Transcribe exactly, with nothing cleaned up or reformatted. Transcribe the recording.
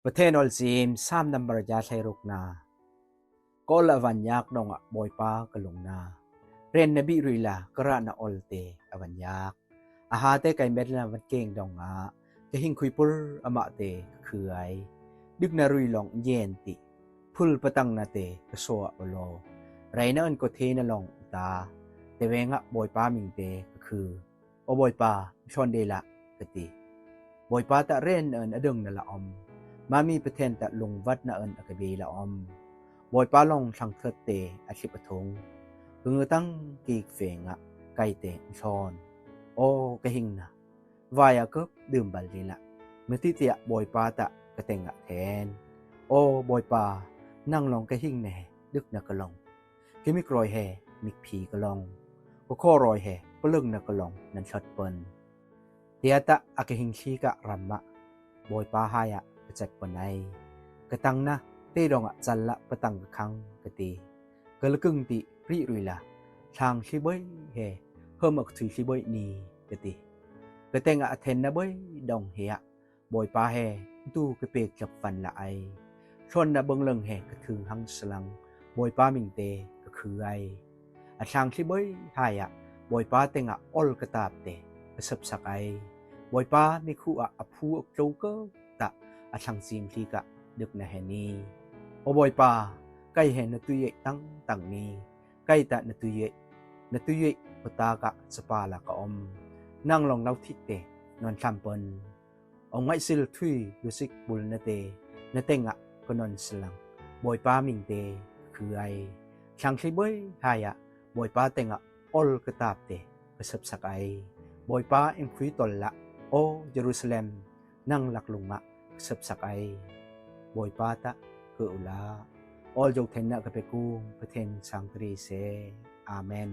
Păthen ol sim Sam number ja hlai ruk na. Kol a van yak dong a Boipa kalung na. Ren na bih rui la kara na ol te a van yak. A ha te kai met la van keng dong a. Ka hing khui pul a ma te ka khư ai. Dük na rui long yen ti. Phul patang na te ka so a lo. Rai na ơn ko the na long ta. Te ve nga Boipa ming te ka khư. O Boipa, son de la ka ti. Boipa ta ren ơn a dong na la om. Ma mi Păthen ta lung vat na ơn a ka be la om. Boipa long thlang thot te a hlip a thung. Ka ngư tăng kik fe nga kai te son. O ka hing na. Vai a kơp dơm bal de la. Mơ ti tia Boipa ta ka teng a then. O Boipa, nang long ka hing ne, dük na ka long. Ki mik roi he, mik phi ka long. Ko kho roi he, pơlưng na ka long, nan sot pơn. Tia ta a ka hing si ka ram ma. Boipa hai a, ka chat pơn ai. Ka tăng na, te dong a chal la pơtang ka khang ka ti. Ka lơ kưng ti, ri rui la. Thlang si bơi he, hơm a ka thui si bơi ni ka ti. Ka teng a then na bơi dong he a. Boipa he, tu ka pek chap fan la ai. Son na bơng lưng he, ka thư hăng slang. Boipa ming te, ka khư ai. A thlang si bơi hai a. Boipa teng a ol ka tap te, ka sap sak ai. Boipa mi khu a a phu a châu cơ ta a thlang sim si ka dük na he ni. O Boipa, kai he na tui ye tăng tăng ni. Kai ta na tui ye, na tui ye pơta ka sapa la ka om. Nang long lau thik te, non tham pơn. Ong ngai sil thui lu sik bul na te, na teng a ka non slang. Boipa ming te, khư ai. Thlang si bơi hai a, Boipa teng a ol ka tap te, ka sap sak ai. Boipa im khui tol la, o Jerusalem, nang lak lung a, ka sap sak ai. Boipa ta, ka u la. Ol jok then na ka pe kung, Păthen sang tri se. Amen.